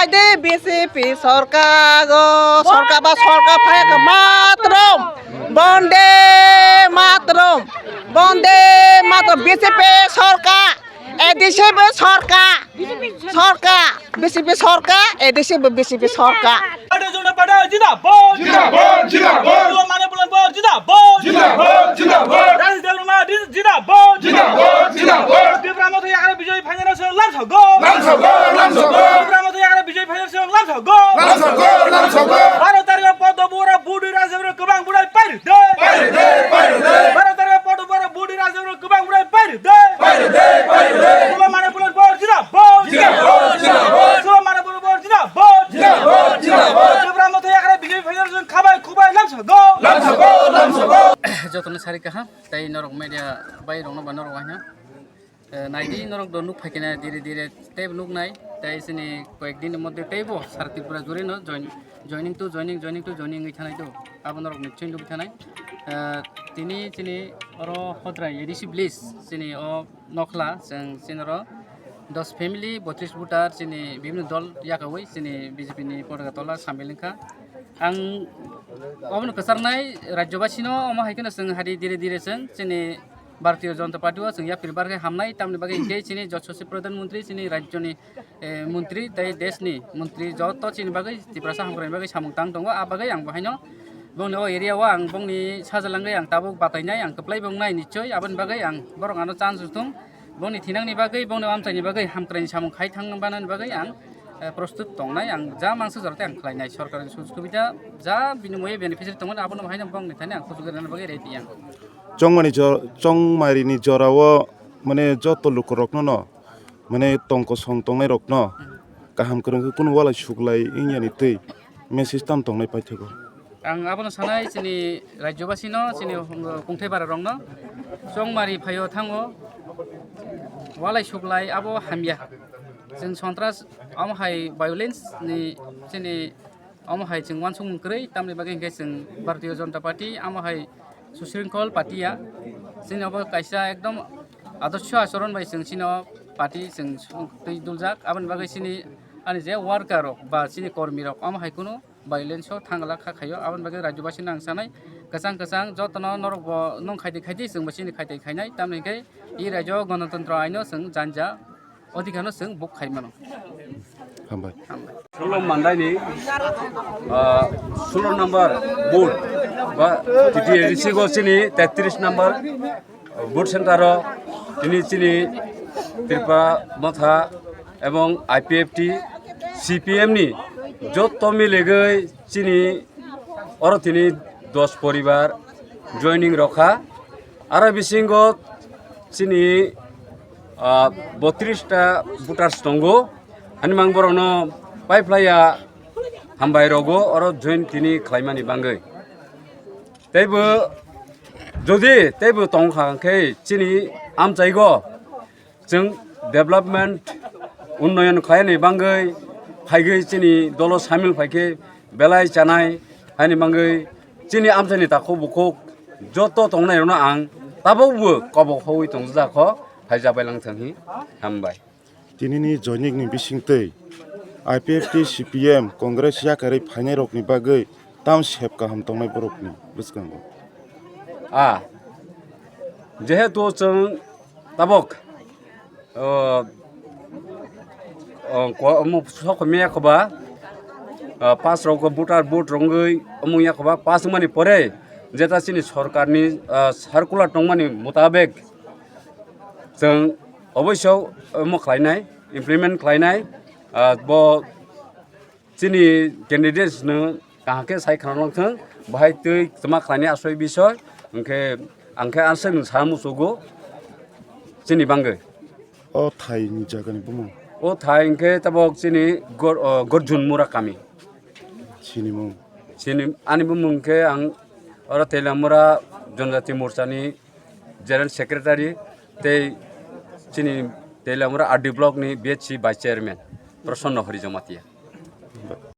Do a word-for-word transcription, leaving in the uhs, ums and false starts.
De B J P sorkar go, sorkar ba sorkar phai ka matrom, bonde matrom, bonde matrom, B J P sorkar, A D C B sorkar, sorkar, B J P sorkar, A D C B, B J P sorkar. Bharatiya Janata Party zindabad. Zindabad, zindabad. Manipur Land Board zindabad. Zindabad, zindabad. Rajesh Debbarma zindabad. Zindabad, zindabad. Tipra Motha Yagra Bijoy Phainai Rao Lamsago. Lamsago, lamsago. Tipra Motha Yagra Bijoy Phainai Rao Lamsago. Lamsago, lamsago. Baro tarik o Padma Bura Budi Rajabra kwbang budai pairide. Pairide, pairide. Baro tarik o Padma Bura Budi Rajabra kwbang budai pairide. Pairide, pairide. Sula Manipur Land Board zindabad. Zindabad, zindabad. Sula Manipur Land Board zindabad. Zindabad, zindabad. Tipra Motha Yagra Bijoy Phainai Rao khabai khubai lamsago. Lamsago, lamsago. Jotono sari kaham, tei norok media bai rokno ba norok waino. Eh, naidi norok do nuk phaikena dire dire tei nuk nai, tei chini koyek din ni moddhe tei bo Sara Tripura juri no join, joining to joining, joining to joining wngwi thanai do. Abo norok ni chini nuk thanai. Eh, tini chini oro Hodrai A D C village chini o nokhla chwng chini oro dos family botris voter chini bibhinno dol yakawi chini B J P ni potaka tola sambil wngkha. Ang obono kwcharnai rajyobasino omo hai kheno chwng hari dire dire chwng chini Bharatiya Janata Party o chwng yapri bar khe hamnai, tamni bagwi hinkhe chini Joshoswi Pradhan Mantri, chini rajyoni, eh, mantri tei deshni mantri joto chini bagwi Tiprasa hamkraini bagwi samung tang tongo. A bagwi ang bo haino bongni o area o ang bongni sajalangwi ang tabuk batainai, ang kwplai bo wngnai nichoi, aboni bagwi ang borok ano chance rwthung, bongni thinangni bagwi, bongni amchaini bagwi, hamkraini samung khai thang banani bagwi ang, eh, prostut tongnai, ang ja mangsa jora tei ang khlainai, sorkarni sujog subida ja bini moye beneficiary tongmani abono haino bongni thani ang kuchukrina bagwi ready ang. Chongmani jor-, chongmarini jorao mane joto lukurokno no, mane tong kosong tongnairokno kaham kwrwng khe kunu walai suklai wngyani twi message tam tongnai paithago. Ang abono sanai chini rajyobasino, chini kungthai bararokno chongmari phaio thango walai suklai abo hamya. Chwng sontras omo hai violence ni chini Omo hai chwng uansukmung kwrwi, tamni bagwi hinkhe chwng Bharatiya Janata Party, omo hai Susringkhol Patia, chini obo kaisa ekdom adorsho achoron bai chwng chini o party chwng twi duljak, aboni bagwi chini ani je worker rok ba chini kormi rok omo hai kunu violence o thangla kha khaio, aboni bagwi rajyobasino ang sanai kwchang kwchang jotono norok bo nwng khaidi khaidi chwngbo chini khaidi khainai, tamni hinkhe i rajyo o Ganatantro aino chwng janja. Odhikar no chwng book khai mano. Hambai. Hambai. Sulom mandaini, ah, sulom number booth ba T T A D C go chini tetris number booth center o tini chini Tripura Motha ebong I P F T, C P M ni joto milegwi chini oro tini dos poribar joining rokha. Aro bisingo chini, ah, botris ta voters tongo. Ani mang borokno paiphlaiya hambai rogo oro join tini khlaimani bagwi. Teibo jodi teibo tongkha khe chini amchaigo chwng development unnoyon khlaini bagwi phaigwi chini dolo samil phaikhe belai chanai haini bagwi chini amchaini takhuk bukhuk joto tongnairokno ang tabukbo kobok hogwi tongjak kho, phaijak bai lang thang hi. Hambai. Tinini joining ni bisingtwi I P F T, C P M, Congress yakarwi phainairokni bagwi tam sep kaham tongnai borokni bwskango? A, jehetu chwng tabok, o, o, ko-, omo sokomya khoba, o, pass rok voter vote rwngwi omo ya khoba, pass wngmani pore jeta chini sorkarni, o, circular tongmani mutabek chwng oboiso omo khlainai, implement khlainai, o, bo chini candidates no kaham khe sai khna nang thung, bahai twi tma khlaini asoi bisoi, hwnkhe ang khe aswk nwng sa muchugo chini bagwi. O thai ni jaga ni bumung? O thai hwnkhe tabok chini Gor-, o, Gorjun Mura kami. Chini mung? Chini, ani bumung hwnkhe ang oro Teliamura Jonjati Morcha ni General Secretary tei chini Teliamura R D block ni B H C Vice Chairman Prasanna Hari Jamatia.